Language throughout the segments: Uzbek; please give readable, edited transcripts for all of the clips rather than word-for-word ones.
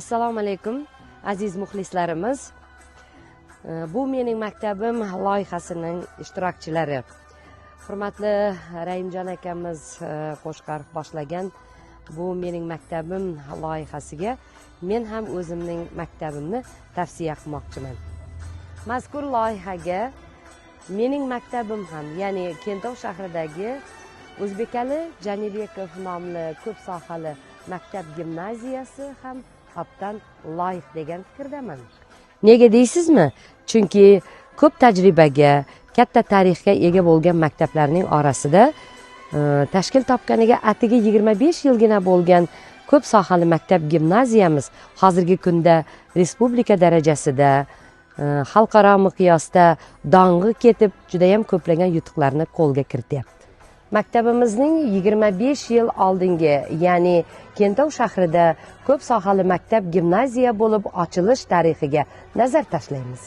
Assalomu alaykum, aziz muxlislarimiz. Bu mening maktabim loyihasining ishtirokchilari. Hurmatli Raimjon akamiz Qo'shqarov boshlagan bu mening maktabim loyihasiga men ham o'zimning maktabimni tavsiya qilmoqchiman. Mazkur loyihaga mening maktabim ham, ya'ni Kentov shahridagi O'zbekali Janibekov nomli ko'p sohali maktab gimnaziyasi ham obdan loyiq degan fikrdaman. Nega deysizmi? Chunki ko'p tajribaga, katta tarixga ega bo'lgan maktablarning orasida tashkil topganiga atigi 25 yilgina bo'lgan ko'p sohali maktab gimnaziyamiz hozirgi kunda respublika darajasida, xalqaro miqyosda dong'i ketib, judayam ko'plagan yutuqlarni qo'lga kirityapti. Maktabimizning 25 yil oldingi, ya'ni Kentov shahrida ko'p sohali maktab gimnaziya bo'lib ochilish tarixiga nazar tashlaymiz.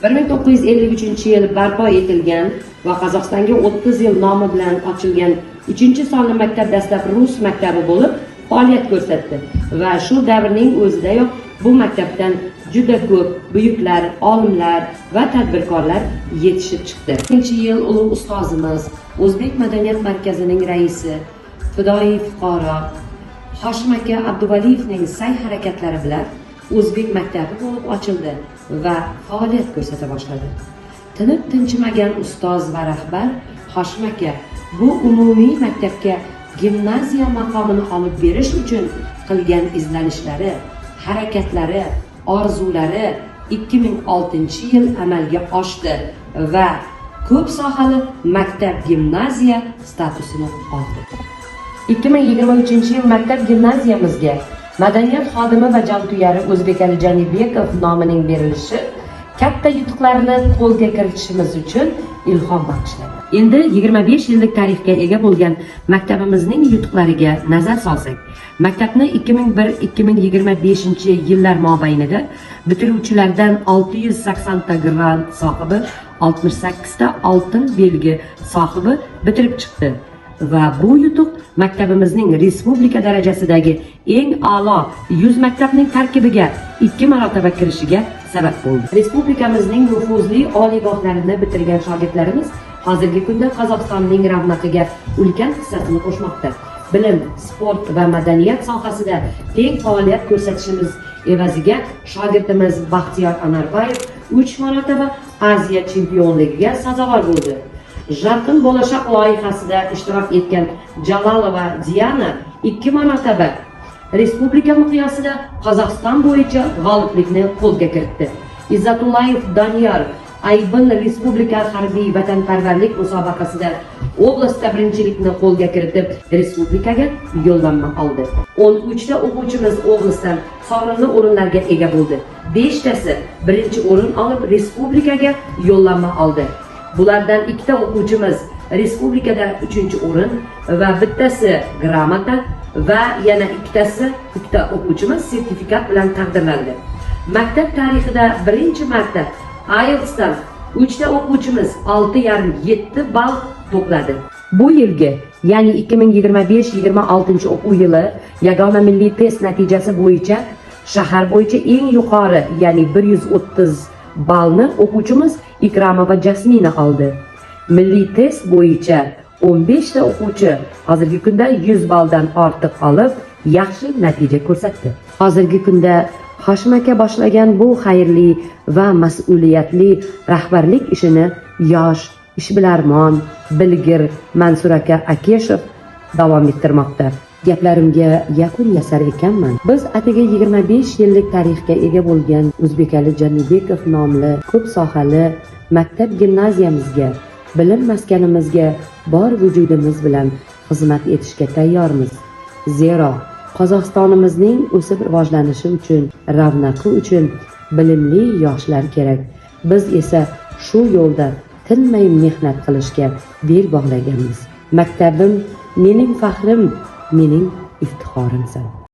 1953 yil barpo etilgan va Qozog'istonga 30 yil nomi bilan ochilgan 3 sonli maktab dastlab rus maktabi bo'lib faoliyat ko'rsatdi va shu davrning o'zidayoq bu maktabdan juda ko'p buyuklar, olimlar va tadbirkorlar yetishib chiqdi. 2 yil ulug' ustozimiz, O'zbek madaniyat markazining raisi, fidoyi fuqaro Hoshim aka Abduvaliyevning sa'y harakatlari bilan o'zbek maktabi bo'lib ochildi va faoliyat ko'rsata boshladi. Tinib tinchimagan ustoz va rahbar Hoshim aka bu umumiy maktabga gimnaziya maqomini olib berish uchun qilgan izlanishlari, harakatlari, orzulari 2006 yil amalga oshdi va ko'p sohali maktab gimnaziya statusini oldi. 2023 yil maktab gimnaziyamizga madaniyat xodimi va jonkuyari O'zbekali Janibekov nomining berilishi katta yutuqlarni qo'lga kiritishimiz uchun ilhom bag'ishladi. Endi 25 yillik tarixga ega bo'lgan maktabimizning yutuqlariga nazar solsak, maktabni 2001-2025 yillar mobaynida bitiruvchilardan 680 ta grant sohibi, 68 ta oltin belgi sohibi bitirib chiqdi va bu yutuq maktabimizning respublika darajasidagi eng a'lo 100 maktabning tarkibiga ikki marotaba kirishiga sabab bo'ldi. Respublikamizning nufuzli oliygohlarini bitirgan shogirdlarimiz hozirgi kunda Qozog'istonning ravnaqiga ulkan hissasini qo'shmoqda. Bilim, sport va madaniyat sohasida teng faoliyat ko'rsatishimiz evaziga shogirdimiz Baxtiyor Anarbayev uch marotaba Aziya chempionligiga sazovor bo'ldi. Jarqin bo'lashaq loyihasida ishtirok etgan Jalolova Diana ikki marotaba respublika miqyosida Qozog'iston bo'yicha g'oliblikni qo'lga kiritdi. Izzatullayev Doniyor Aybin respublika harbiy vatanparvarlik musobaqasida oblastda birinchilikni qo'lga kiritib, respublikaga yo'llanma oldi. 13 ta o'quvchimiz oblastdan sovrinli o'rinlarga ega bo'ldi. 5 tasi birinchi o'rin olib, respublikaga yo'llanma oldi. Bulardan ikkita o'quvchimiz respublikada uchinchi o'rin va bittasi gramota va yana ikkitasi, ikkita o'quvchimiz sertifikat bilan taqdirlandi. Maktab tarixida birinchi marta IELTSdan uchta o'quvchimiz 6,5-7 ball to'pladi. Bu yilgi, ya'ni 2025-26 o'quv yili yagona milliy test natijasi bo'yicha shahar bo'yicha eng yuqori, ya'ni 130 ballni o'quvchimiz Ikramova Jasmina oldi. Milliy test bo'yicha 15 ta o'quvchi hozirgi kunda 100 balldan ortiq olib, yaxshi natija ko'rsatdi. Hozirgi kunda Hoshim aka boshlagan bu xayrli va mas'uliyatli rahbarlik ishini yosh ishbilarmon, bilgir Mansur aka Akeshov davom ettirmoqda. Gaplarimga yakun yasar ekanman, biz atigi 25 yillik tarixga ega bo'lgan O'zbekali Janibekov nomli ko'p sohali maktab gimnaziyamizga, bilim maskanimizga bor vujudimiz bilan xizmat etishga tayyormiz. Zero Qozog'istonimizning o'sib rivojlanishi uchun, ravnaqi uchun bilimli yoshlar kerak. Biz esa shu yo'lda tinmay mehnat qilishga bel bog'laganmiz. Maktabim mening faxrim, mening iftixorimsan.